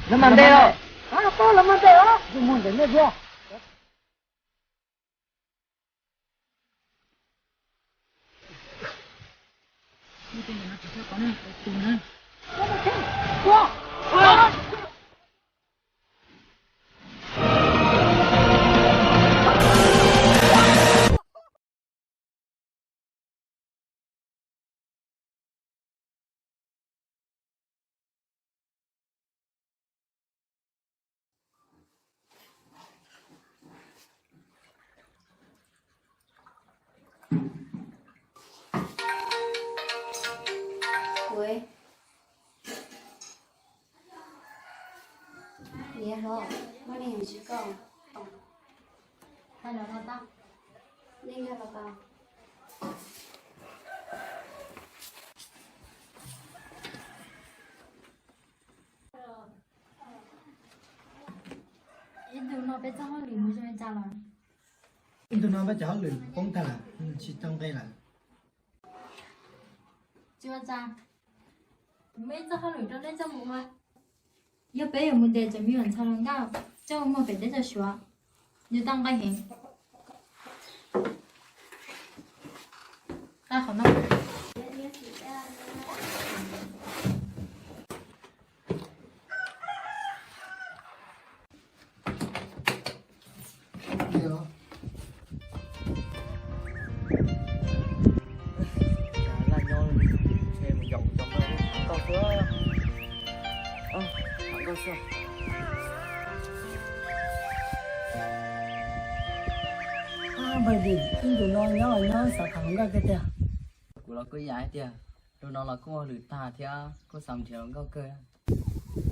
Lawv mas ntes os. Lawv mas ntes os. Tus mus ntawm nej thiab. Ua, niam hlob, muaj neeg hais tsis koj. Hais los tau, nej nyob los tau. Ib ntu no peb txoj hauj lwm mus zoo li cas lawm? Ib ntu no peb cov hauj lwm poob tag lawm, tsis tau nqe lawm. Tsis ua cas, muaj ib txoj hauj lwm rau nej coj mus ua. Yog peb yuav mus ntes cov me nyuam ntxhais hluas nkauj coj mus muag pem teb chaws Suav, nws tau nqe heev. Qab qhov no. Laj nyob, ntshe mus yaum cov nkauj xwb. Tham nkauj xwb. Npawg Dim, ib ntus no nyob los nyob xav tham hluas nkauj kawg tiag. Kuv los kuj ib yam tiag, ntu no los kuj ua hauj lwm tag thiab kuj xav nrhiav hluas nkauj kawg.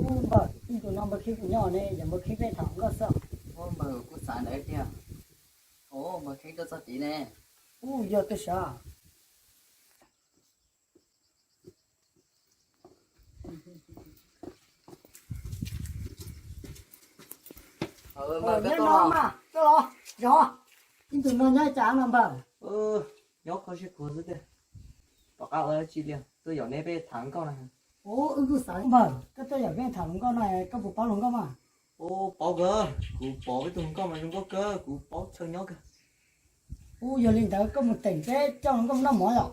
Ub npawg, ib ntus no npawg khib kuv nyob ne, yog npawg khib peb tham hluas nkauj xwb. Ub npawg, kuv xav ntawd tiag. Ub npawg khib koj txoj kev ne. Ub yog twg sav? Nyob no mas, koj los, zov. Ib ntus no nyob cas no npawg? Nyob kho siab khuav xwb tiag. Tom qab ua dab tsi li, tuaj yaum neb peb tham hluas nkauj na. Ub, wb kuj xav npawg, koj tuaj yaum peb tham hluas nkauj no koj puas paub hluas nkauj mas? Ub, paub kawg, kuv pom peb tus hluas nkauj mas zoo nkauj kawg, kuv paub chaw nyob kawg. Ub, yog li ntawd koj mus teem peb coj hluas nkauj noj mov yom?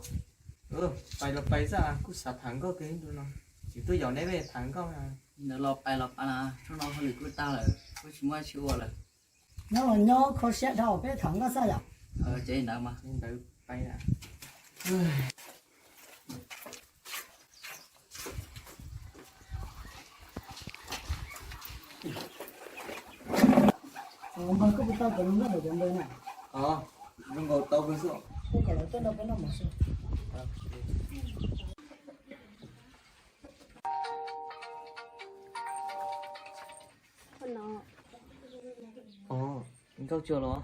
Pais los pais xwb, kuj xav tham nkauj kawg ib ntus no, tseem tuaj yaum neb peb tham nkauj. Ntawd los pais los pais na, hnub no hauj lwm kuj tag lawm, kuj tsis muaj dab tsi ua lawm. Nyob los nyob kho siab dhau peb tham nkauj xwb yom? Ces ntawd mas. Ntawd pais na. Npawg, koj puas tau cov hluas nkauj ntawm cov npawg na? Zoo nkaus tau kawg xwb. Kuj kom lawv tuaj nrog peb noj mov xwb. Nkauj tsuag los?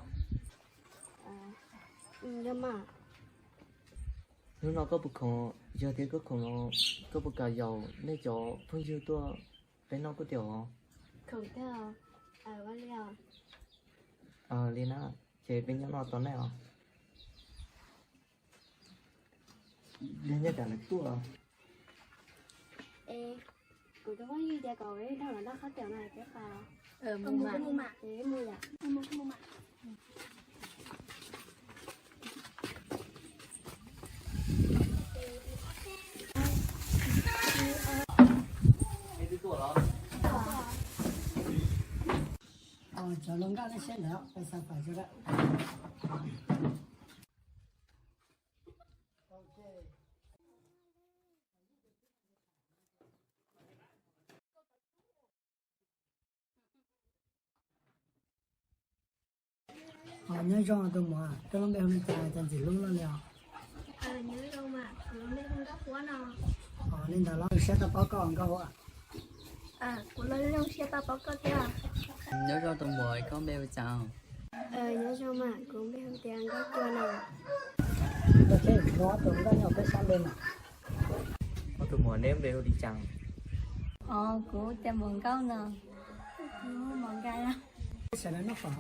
Hnub no koj puas khoom? Yog tias koj khoom los koj puas kam yaum nej cov phooj ywg tuaj peb noj kuj tiag os? Li na, ces peb nyob no tos nej os. Yog nyob cas lawv tuaj? Kuv tus phooj ywg tias kom wb nrog lawv noj khaub tias no peb pais. Cov hluas nkauj nej seb ntawd pais xav pais tso. Nyob zoo tus muam, koj lub npe hu li cas, cas ntxim hlub luaj li os? Li ntawd los zoo siab tau paub koj Nkauj Huab. Zoo siab tau paub koj thiab. Nyob zoo tus muam, koj npe hu cas? Nyob zoo mas, kuv npe hu tias Nkauj Cua na. Koj thiab kuv ob tug nkauj nyob peb sab npe mas. Ob tug muam neb npe hu li cas? Os, kuv tias Muam Nkauj no. Kuv Muam Nkauj. Sawv daws noj fawm.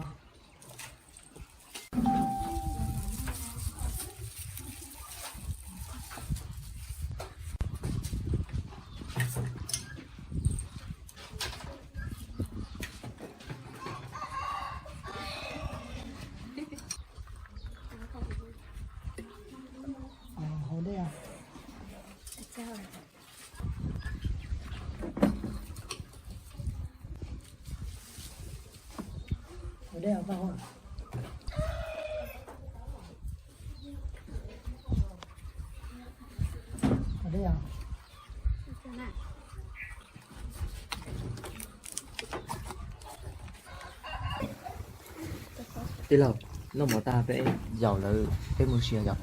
Tij laug, noj mov tag peb yaum lawv peb mus ua si yom.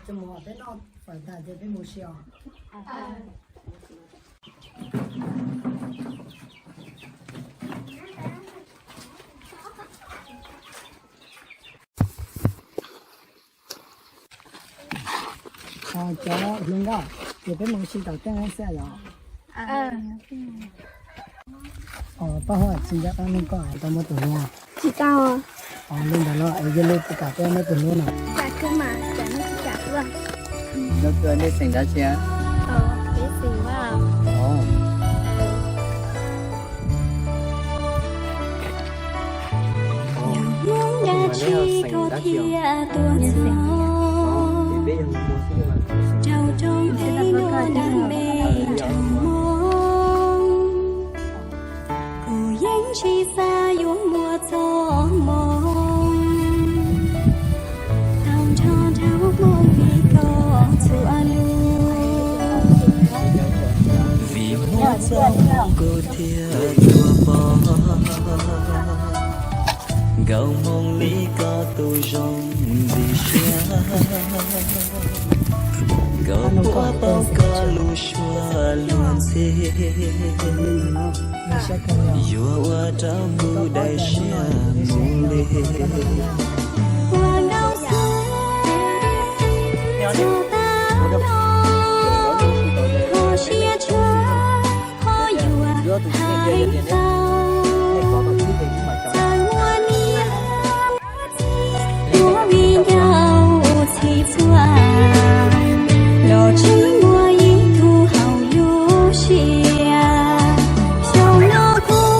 Tsuas muab peb noj fawm tag ces peb mus si os. Cov hluas nkauj, ces peb mus si tom tej xwb yom. Paj Huab, tsis nco qab muab koj tau muab tus hlub? Tsis tau. Li ntawd los es yog li tsis kam peb muab tus hlub no. Nub tuaj nej xeem dab tsi? Yog dab tsi koj thiaj tuaj txog, rau rau peb luag dab me nraug Hmoob. Kuv yeej tsis xav yuav muaj txoj hmoov tau nrog rau Hmoob vim koj txhua lus. Vim muaj txoj hmoov kuv thiaj tuaj pom, nkauj Hmoob li koj tus zoo ntxim siab, nkauj puab paub koj lub suab luag ntxhi, yuav ua rau kuv daim siab mus li. Ua nkauj xwb txhua tag los, kho siab tshaj kho yuav hais tau. Txawm muaj niam txiv yuav vim ncaus txhij txhua, los tsis muaj ib tug haum lub siab. Xyoo no kuv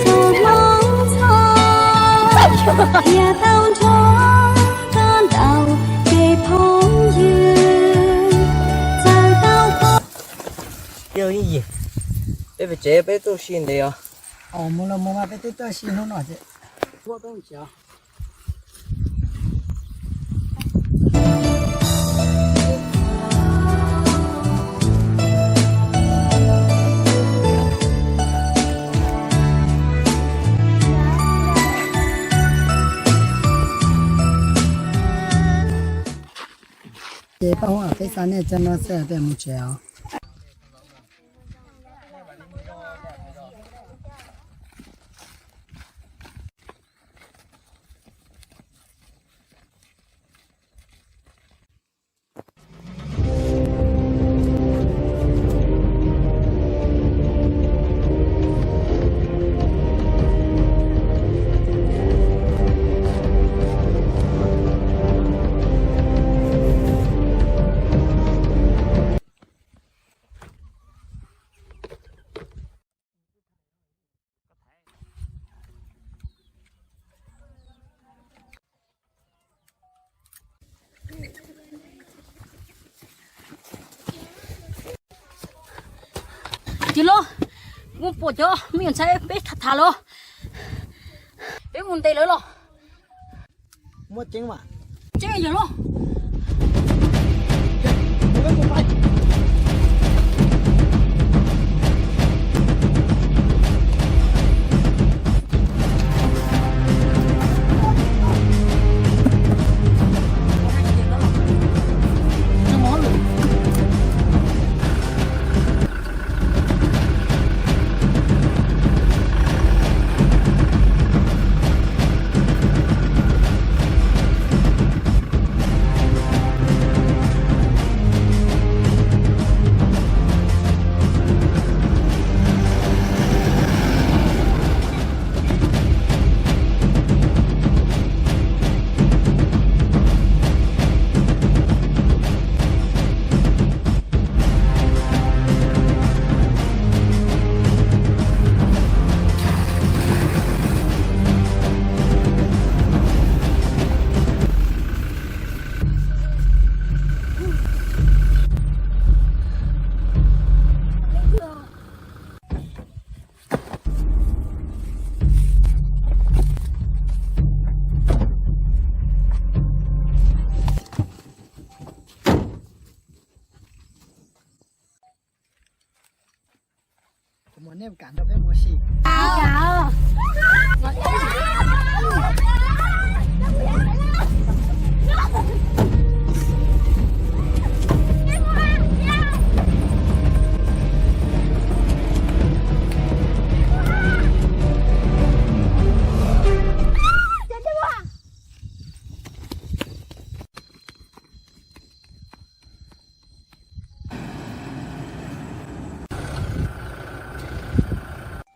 txoj hmoov txhoj, thiaj tau nrog koj ntau peb phooj ywg. Txawm tau peb pem tsev peb tuaj si ntev os. Mus los mus mas peb twb tuaj si hnub no ces. Ces Paj Huab, peb xa nej cov no xwb peb mus tsev os. Tij laug, kuv pom cov me nyuam ntxhais peb tham tham los, peb mus ntes lawv los. Muaj tseeb mas. Tseeb yog los. Kam nrog peb mus ua si.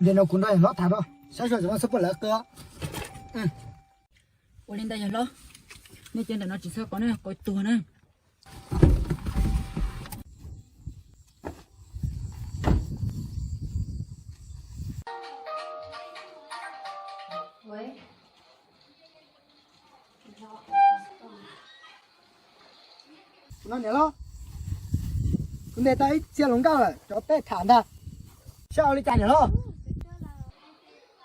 Ntawm no kuv nrog yawg hlob tham no, saib zoo no xub poj lawv qw. Ua li ntawd yawg hlob, nej cia ntawm no tsis txhob kov na, kov tuag na. No niam hlob, kuv ntes tau ib txhia hluas nkauj lawm, cov peb tham ntag, saib ua li cas niam hlob.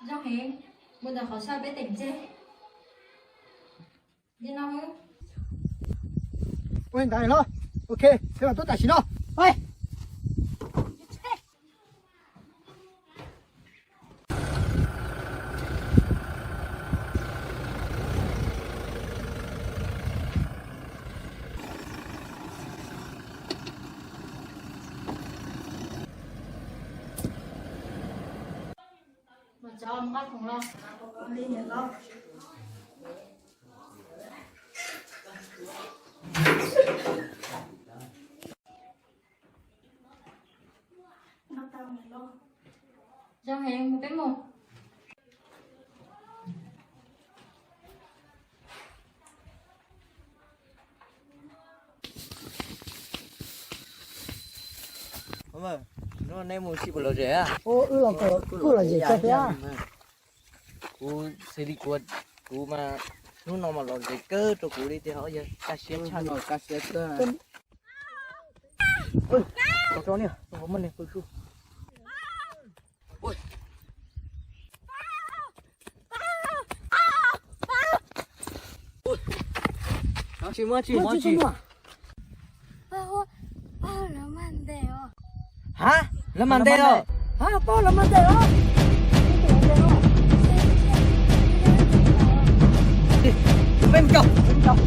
Zoo heev, mus ntawm qhov sab peb teem tseg. Ua li ntawd niam hlob, ok, peb mam tuaj tam sim no. Zoo heev, mus peb mus. Hnub no nej mus sib puas lom zem? Kuj lom zem kawg thiab. Kuv xws li kuv, kuv mas hnub no mas lom zem kawg rau kuv li tiag, yog kaj siab tshaj no, kaj siab kawg. Tsis muaj tsis muaj tsis. Hab, lawv mas ntes os. Hab, pab lawv mas ntes os. Peb mus caum, peb mus caum,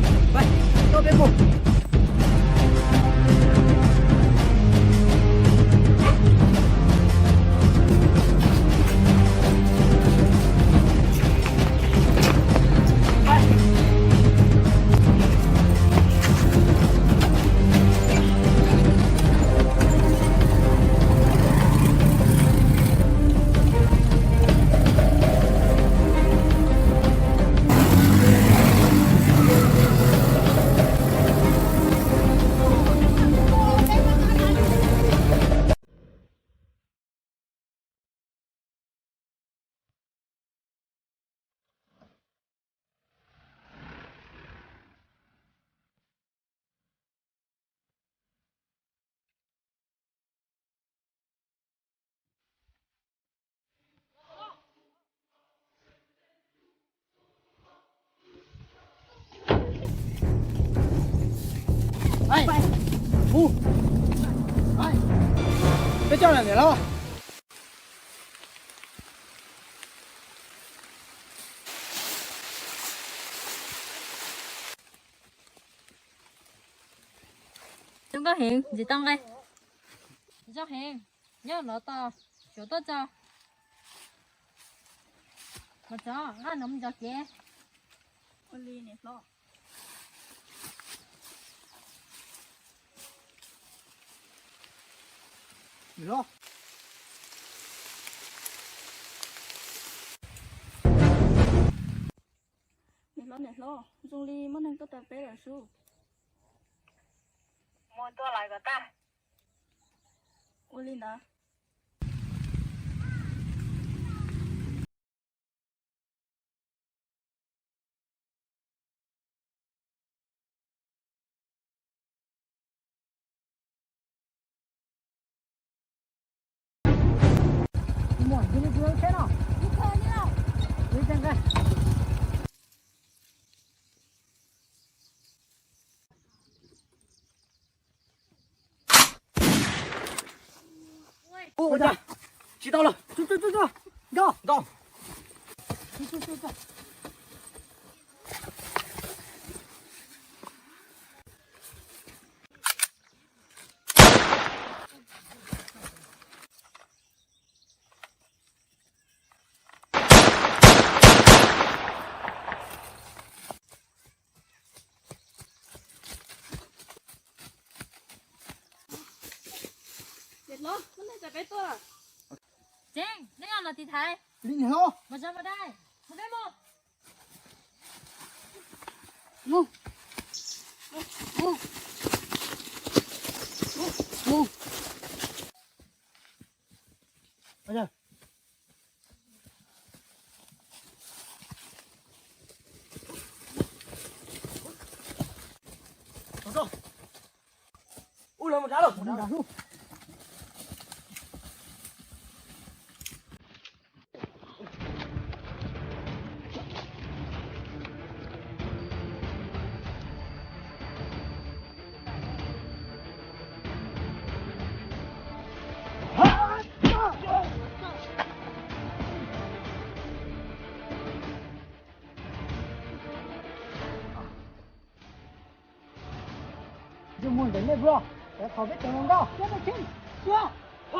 peb mus. Peb coj lawm niam hlob. Zoo nkauj heev, ntxiv tau nqe. Zoo heev, nyob lov tos, suav tuaj tso. Thov tso, nqa no mus ncov kev. Ua li niam hlob. Niam hlob. Niam hlob, niam hlob, zoo li muaj neeg tuaj raws peb lawm sub. Mus tua lawv kom tag. Ua li ntawd. Ua cas? Tsis tau lawm. Nto, nto. Tseeb, nej yog los tiv thaiv. Li niam hlob. Mas zov mas dai. Mus peb mus. Mus. Mus. Mus. Mus ntawm nej npua, cov thaum peb cov hluas nkauj coj nej khiav xwb.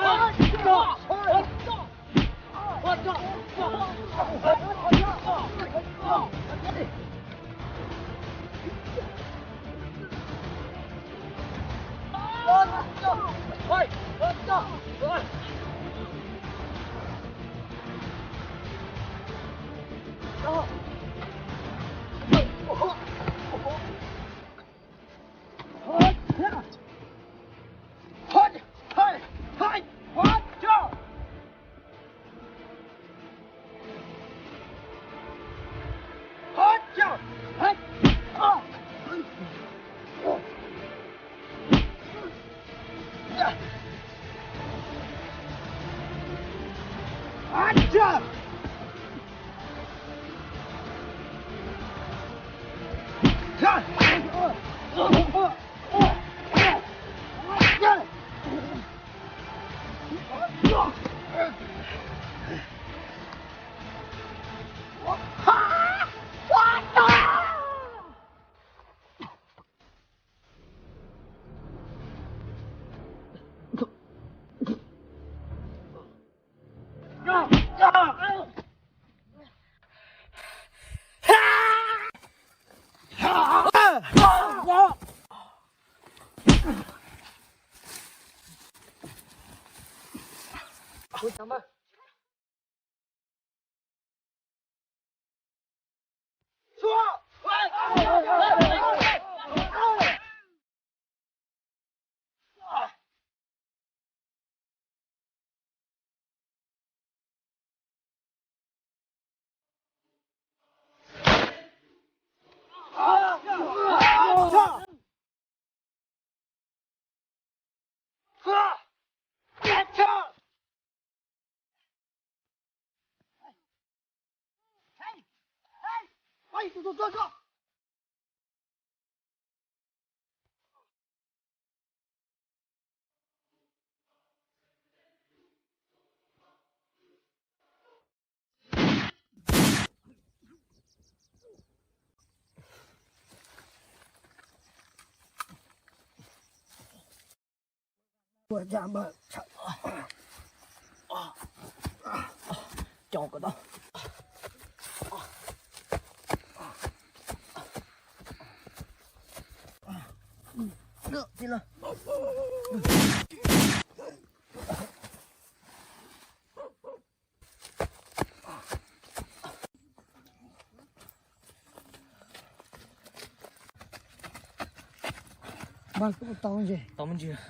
Npaj kuj tau ntses. Tau me ntsis.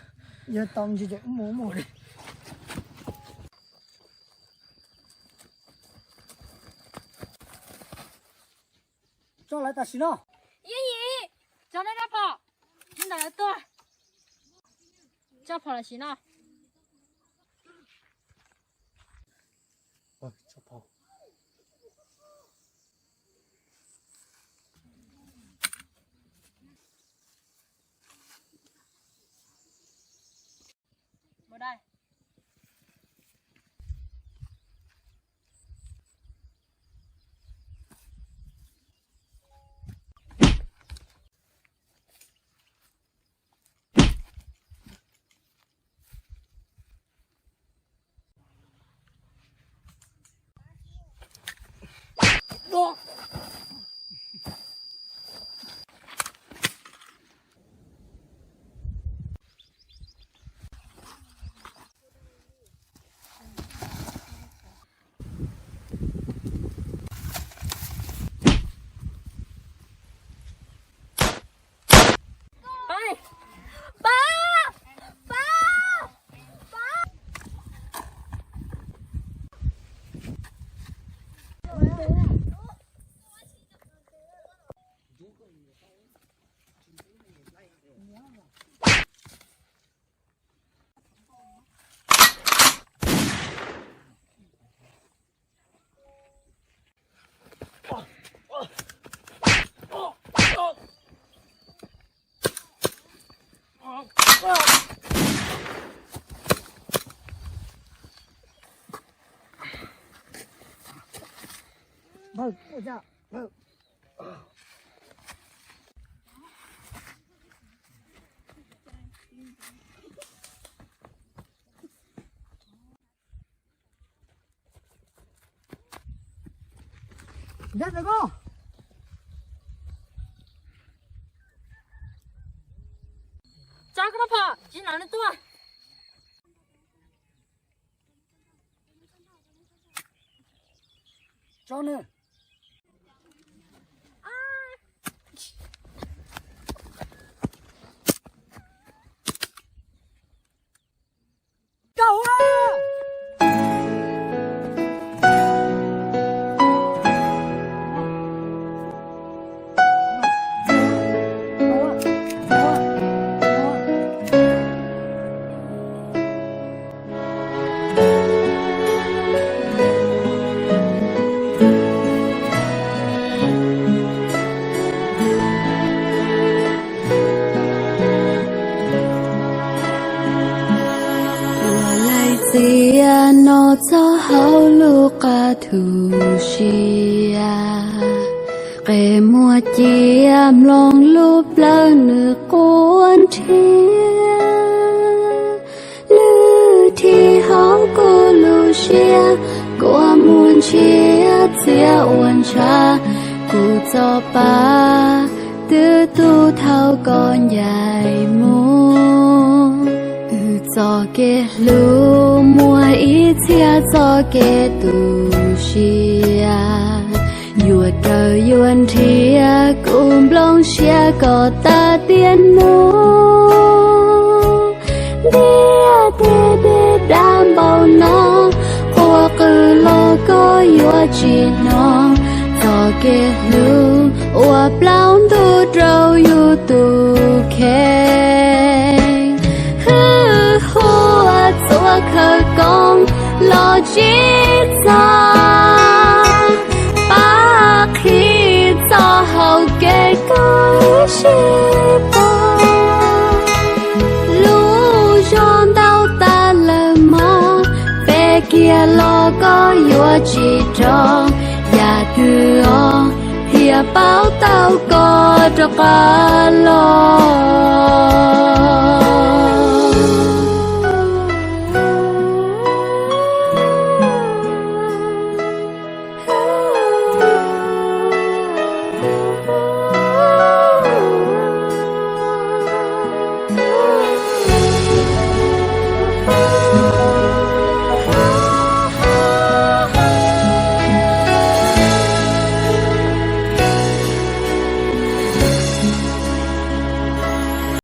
Yog tau ntses ces mus mus. Tso lawv tam sim no. Yeej yim, tso nej rab phom, nej ntawm lawv tuag. Tso phom tam sim no. Mus dai. Tso koj rab phom, tsis hnov nws tuaj. Tso nws. Ua laij txiaj no txog hauv lub qab thu siab, qe muag cia mloog lub plawv nws quaj nrhiav. Lwm thib hauv kuv lub siab, kua muag ntshiab txiaj ua ntshav, kuv txoj pa twb tu thaum koj ncaim mus. Wb txoj kev hlub muaj ib txhia txoj kev tu siab, yuav raws yuav nrhiav kuv nplooj siab koj tas tiam no. Ntiaj teb dej dab npaum no, quaj qw los koj yuav tsis hnov, txoj kev hlub ua plaub ntug rau yus tus kheej. Hwj huam txhua khawv koob los tsis txog, pab qhib txoj hau kev koj ib sij pom. Lub zog ntau tas lawm mog, pe kiag los koj yuav tsis rov, yam twg os thiaj paub tau koj rov qab los.